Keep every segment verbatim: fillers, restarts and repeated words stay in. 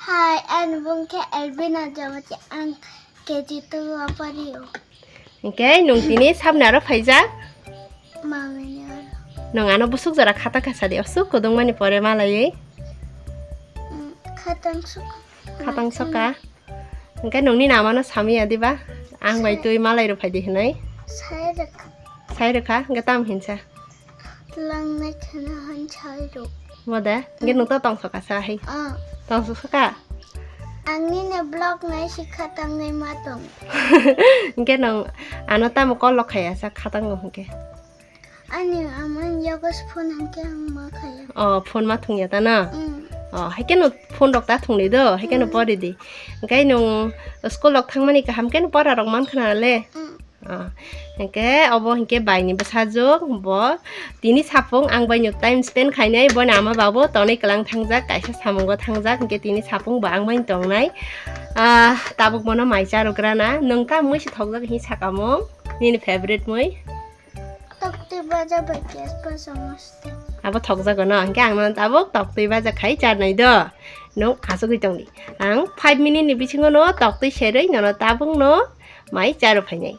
Hi, ani bung khe Elvina Jamatia, ang K G two o pori o. Hingke nung tini sabni aro phaijak? Mamani aro. Nung ano busuk jora khata kasa di, osuk kudung mani pore malaiwi. Mm, khatang sok. Khatang soka. Hingke nungni namano samiya diba? Ang bai twi malai rw phaidi hinwi. Sai rwkha. Sai rwkha, hingke tam hinsa? Twlangnai kheno han sai rw. Bo de? Hingke nung to tongsoka sa hai? Ah. Tongsoka? Ang nini vlog nai si khatang nai ma tong. Hingke nung ano tamo call lok khaya sa khatang no hingke? Ani amani yago phone hingke ang ma khaya. Oh, phone ma thungya ta na? Mm. Oh, haikeno phone rok ta thungni do, haikeno Mm. pori di. Hingke nung school rok thangmani kaham keno pora rok man khna le. Mm. Ah, hingke obo hingke baini bwsajwk bo tini sapung ang baino time spend khainai, bono ama babo tonwi kwlang thangjak, kaisa samungo thangjak, hingke tini sapung bo ang baino tongnai. Ah, tabuk bono mai charugrana, nwng ta mui se thokjak hinwi sakamung, nini favorite mui? Toktwi baja bai gas pa samosta. Abo thokjago no, hingke ang nono tabuk toktwi baja khai charnai do, nwng asugwi tongdi. Ang five minute ni bisingo no toktwi serwi nono tabuk no mai charu phainai.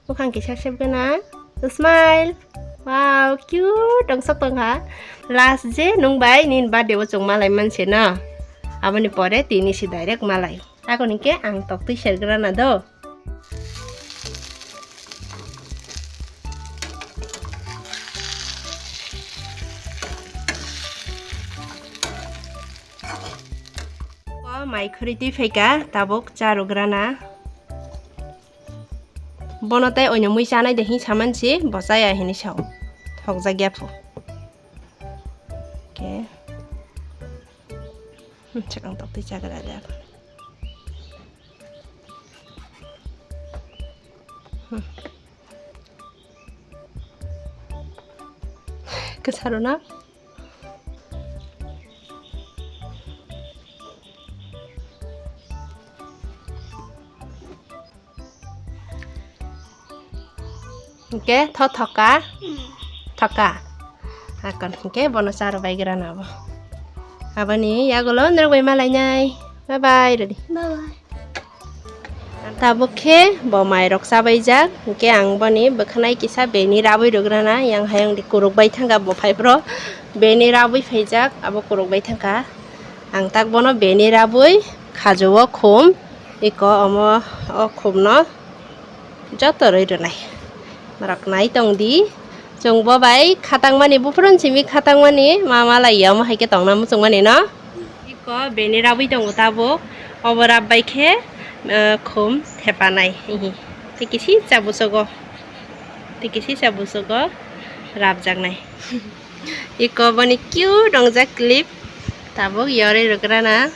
Bukhang kisa sep gana. Smile. Wow, cute. Dongsok tongkha. Last je nung bai nini birthday o chwng malai manse no. Aboni pore tini si direct malai. Takoni ke ang toktwi sergrana do. O mai khuri twi phaika tabuk charugrana. Bono tei oino mui chanai de hin saman si bo chaya hinwi sao. Thokjak ya phu. Ke. Hmm, chakang tok twi chagra jak. Hmm. Kwsaro na? Hingke tho thoka? Thoka. Akon hingke bono charo bai gra na bo. Aboni yagulo norok bai malai nai. Bye bye, ready. Bye bye. Tabuk khe bo mairok chabaijak, hingke ang boni bwkhanai kisa beni rabwi rwgrana, yang hayang di kuruk bai thangkha bo phai phro beni rabwi phaijak, abo kuruk bai thangkha. Ang tak bono beni rabwi khajo o khum, iko omo o khum no joto rwi rwnai. Norok nai tong di, chwng bo bai khatang mani, buphuru simi khatang mani, ma malai ya, omo hai khe tongna muchung mani no. Iko beni rabwi tongo tabuk. Obo rab bai khe, eh, khum thepanai. Ihi. Tei kisi cha busugo. Tei kisi cha busugo rabjaknai. Iko boni cute wngjak clip. Tabuk yorwi rwgrana.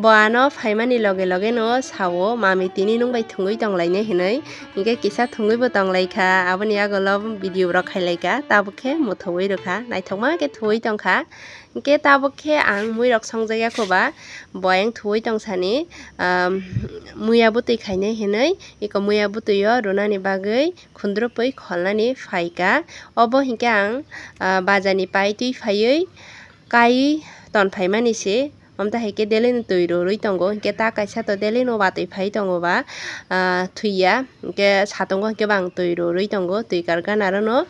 Bo ano phaimani loge loge no sao, "Mami, tini nwng bai thwngwi tong lainai," hinwi. Hinkhe kisa thwngwi bo tong lai kha, aboni yagulo video rok khai lai kha, tabuk khe muthubwi rw kha, naithokma khe thubwi tong kha. Hinkhe tabuk khe ang mui rok songjak ya kho ba, bo ayang thubwi tong sani, um, muya bwtwi khainai hinwi, iko muya bwtwi o rwnani bagwi khundrupwi kholnani phai kha. Obo hinkhe ang, ah, bazar ni pai twi phaiwi kai ton phaimani se, omta hai khe daily no twi rw rwi tongo, hinkhe ta kaisa to daily no watwi phai tongo ba, ah, thwi ya, hinkhe satung o hinkhe bo ang twi rw rwi tongo, twi karkha naro no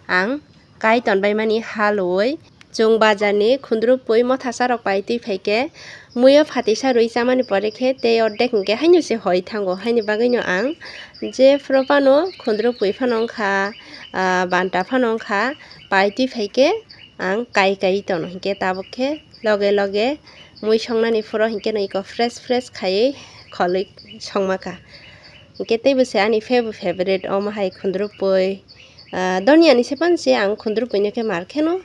ang kai ton bai mani ha lowoi. Chwng bazar ni khundrupwi mothasa rok pai twi phai khe, muiyo phatisa rwi chamani pore khe tei ordek hinkhe haino se hoi thango, haini bagwi no ang je phuru phano khundrupwi phano wngkha, ah, banta phano wngkha, pai twi phai khe ang kai kai tono hinkhe tabuk khe loge loge mui songnani phuru hinkhe no iko fresh fresh khaiwi kholwi songma kha. Hinkhe teibo se ani fav-, favorite omo hai khundrupwi. Ah, doniani se pan se ang khundrupwi no khe mar kheno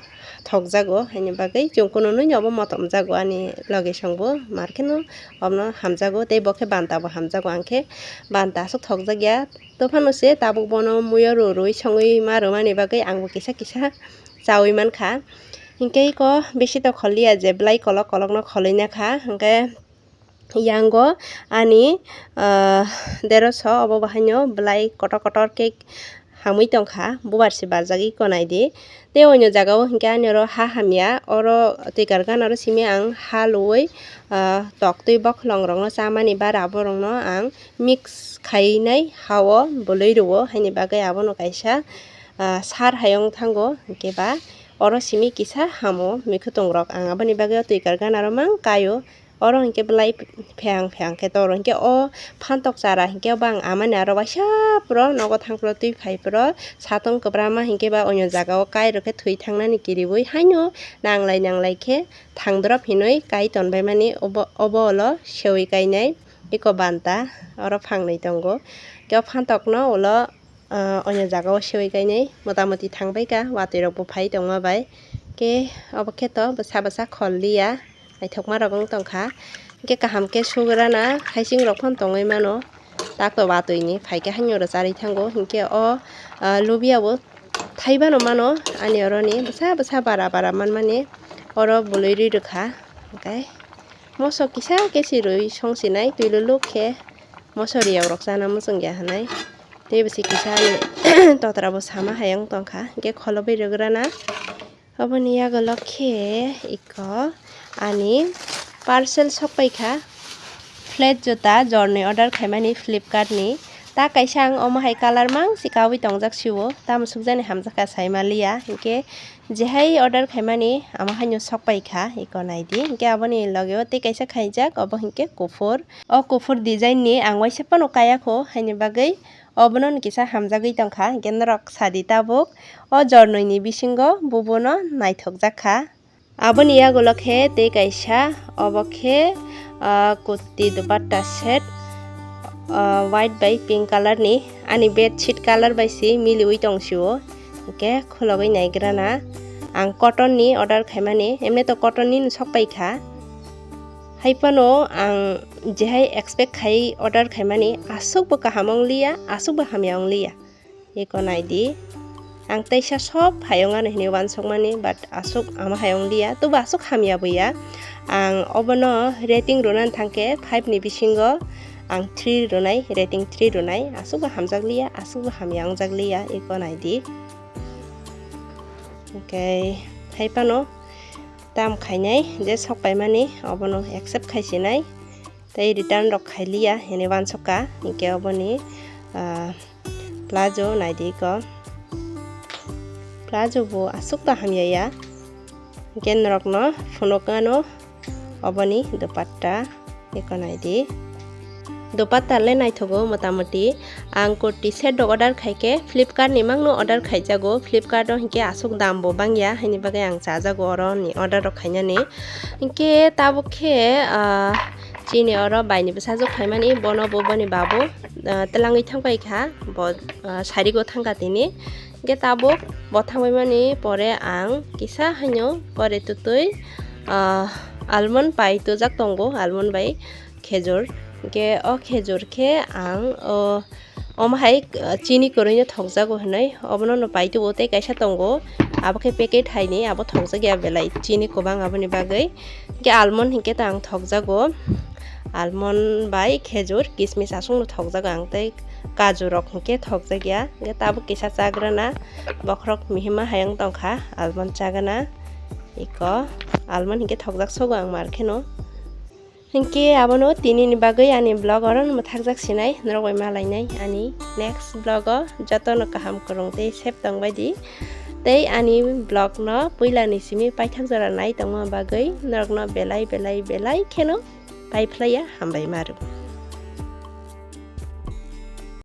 thokjago, haini bagwi chwng kununwi obo motomjago ani loge songbo, markheno obono hamjago, tei bo khe banta bo hamjago, ang khe banta aswk thokjakya. Tophano se tabuk bono muiyo rw rwui songwi ma rwmani bagwi angbo kisa kisa chaui mankha. Hinkhe iko bisi to kholiya je belai kolok kolokno kholoina kha, hinkhe yango ani, ah, deroso obo bahaino belai kotor kotor khe hamwi tongkha, bubar se barjak iko naidi. Tei oino jagao hinkhe ani oro ha hamya, oro twikar gana oro simi ang ha luwi, ah, toktwi bokholong rokno chamani bara borokno ang mix khainai hao bolwi rwo, haini bagwi abono kaisa, ah, sar hai wng thango, hinkhe ba oro simi kisa hamo mikhutung rok. Ang aboni bagwi o twikar gana oro mang kaio. Oro hinkhe belai pheyang pheyang khe toro hinkhe o phantok chara hinkhe bang amani aro waisa phuro nogo thang phuro twi phai phuro satung kwbra ma hinkhe ba oino jagao kai rwkhe thwi thangnani kiriwi haino nanglai nanglai khe thangdrop hinwi kai tonbaimani obo, obo olo sewi kainai eko banta oro phangnwi tongo. Khe o phantokno ulo, ah, oino jagao sewi kainai motamoti thangbaikha watwi rokbo phai tongma bai. Khe obo khe to bwsa bwsa khol liya. Naithokma rok wng tongkha. Hinkhe kaham khe sugrana haising rok phano tongwi mano. Takto watwi ni phaikhe haino rwcharwi thango. Hinkhe o, ah, lubia bo thaibano mano ani oroni bwsa bwsa bara bara manmani oro bolwi rwi rwkha. Hinkhe moso kisa kesi rwi songsinai twi luluk khe moso riyok rok chana muchungya hinwi. Tei bwsi kisa ani totra bo sama hai wng tongkha. Hinkhe kholobwi rwgrana. Oboni yagulo khe iko ani parcel sokpaikha, flat juta jorni order khaimani Flipkart ni. Ta kaisa ang omo hai colour mang si kaui tongjak sio, tamo sukjani hamjakha saimaliya, hinkhe jehai order khaimani amo haino sokpaikha, iko naidi. Hinkhe aboni logeo tei kaisa khaijak, obo hinkhe kuphur. O kuphur design ni ang waisa phano kayakho, haini bagwi obono kisa hamjagwi tongkha, hinkhe norok sadi tabuk. O jornoini bisingo bubono naithokjak kha. Aboni yagulo khe tei kaisa, obo khe, ah, kurti dupatta set, ah, white bai pink colour ni. Ani bedsheet colour bai se miliui tongsio. Hinkhe khulogwi naigrana. Ang cotton ni order khaimani, emni to cotton ni no sokpaikha. Haiphano ang jehai expect khai order khaimani, aswkbo kaham wngliya, aswkbo hamya wngliya. Eko naidi. Ang teisa sob hayung ano hinwi uansukmani, but aswk ama hayung liya, tobo aswk hamya bo ya. Ang obono rating rwnani thangkhe five ni bisingo ang three rwnai, rating three rwnai. Aswkbo hamjak liya, aswkbo hamya wngjak liya, eko naidi. Okay, haiphano tam khainai je sokpaimani obono accept khaisinai. Tei return rok khailiya hinwi uansukha, hinkhe oboni, ah, plazo naidi iko. Plazo bo aswk ta hamya ya. Hinkhe norokno phunuknano oboni dupatta iko naidi. Dupatta le naithogo motamoti. Ang kurti set rok order khaikhe Flipkart ni mangno order khaijago. Flipkart o hinkhe aswk dam bo bangya, haini bagwi ang chajago oro ni order rok khainani. Hinkhe tabuk khe, ah, chini oro bai ni bwsajwk phaimani, bono bo boni babu, ah, twlangwi thangpaikha, bo, ah, sarigo thangkha tini. Hinkhe tabuk bo thangbaimani pore ang kisa haino pore twtwi, ah, almond pai tujak tongo, almond bai khejur. Hinkhe o khejur khe ang o Omo hai, uh, chini kwrwino thokjago hinwi obono no paituo tei kaisa tongo, abo khe packet haini, abo thokjakya belai chini kwbang aboni bagwi. Hinkhe almond hinkhe ta ang thokjago, almond bai khejur, kismis aswkno thokjago ang tei kaju rok hinkhe thokjakya. Hinkhe tabuk kisa chagrana, bokhorok mihima hai wng tongkha, almond chagana, iko almond hinkhe thokjak sogo ang mar kheno. Hinkhe abono tinini bagwi ani vlog oro no mwthakjak sinai, norok bai malainai ani next vlog o. Jotono kaham kwrwng tei safe tongbai di, tei ani vlog no puila ni simi paithak jora nai tongma bagwi norok no belai belai belai kheno paiphlaiya, hambai maru.